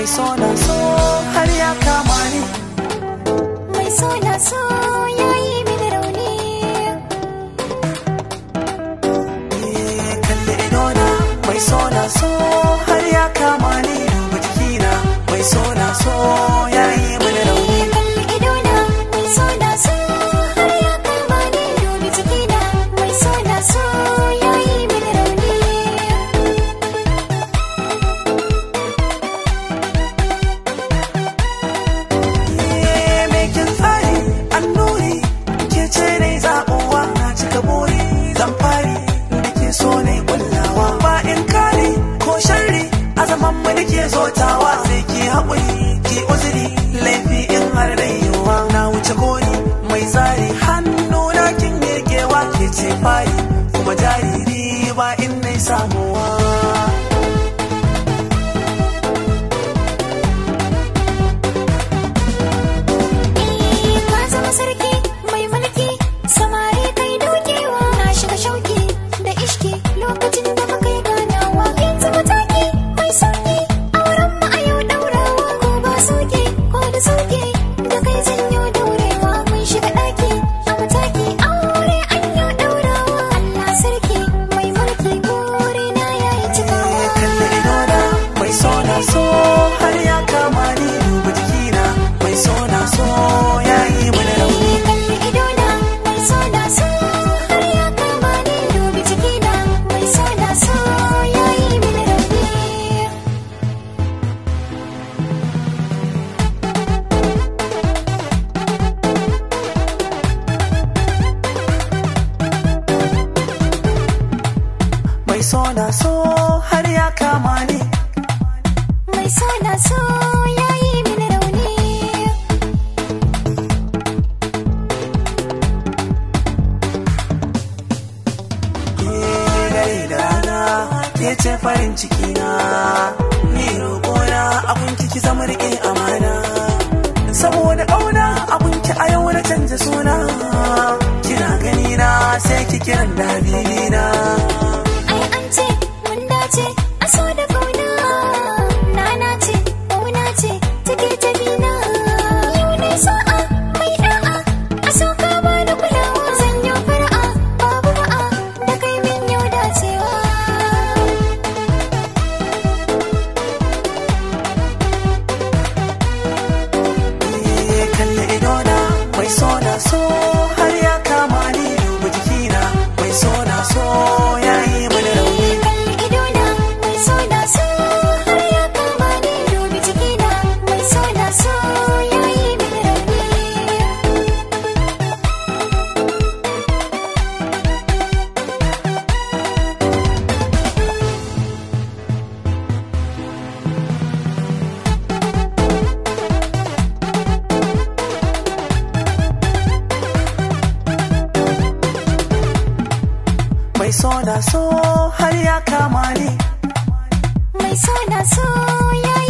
Mai so na so har ya kama ni. Mai so na so ya yi mini rauni. Kalli idona, mai so na so har ya kama ni. Duba jikina, mai so na so ya yi mini rauni. Kalli idona, mai so na so har ya kama ni. Dubi jikina, mai so na so ya yi mini rauni. Mekin tsari, annuri, ke ce nai zaɓowa, na cika buri, zan fari, da ke so nai kullawa. Ba in kare ko sharri, a zaman mu nake zotawa, sai ki haƙuri, ki uzuri, laifi in har rayuwa. Na wuce gori, mai tsari, hannu na kin mirgewa, ke ce fari, kuma jariri ba in nai samuwa. Ka zama sarki mai mulki, samari kai dokewa. Na shiga shauki da ishki lokacin da muka yi ganawa. Yanzu mataki mai sauki, auren mu a yau daurawa. Ko ba sauki ko da sauki, da kai zan yi daurewa. Mun shiga daki a mataki, aure an yi daurawa. Allah sarki mai mulki, buri na yayi cikawa. Kalli idona, mai so na so har ya kama ni. Duba jikina, mai so na so ya yi mini rauni. Kalli idona, mai so na so har ya kama ni. Dubi jikina, mai so na so ya yi mini rauni. Mai so na so har ya kama ni. Mai so na so ya yi mini rauni. Dare da rana ke ce farin ciki na, ni roƙona abun ki zama riƙe amana. Saboda ƙauna abun ki a yau na canza suna. Kina gani na sai ki kiran da habibina. Ai an ce mun dace a so da kauna. Nana ce kauna ce take ta bina. Yau ne sa'a mai da'a, a so ka bani kulawa. Zan yi fara'a babu ba'a, da kai min yau dacewa. Kalli idona, mai so na so har ya kama ni. Duba jikina, mai so na so ya yi mini rauni. Kalli idona, mai so na so har ya kama ni. Dubi jikina, mai so na so ya yi mini rauni. Mai so na so har ya kama ni. Mai so na so ya yi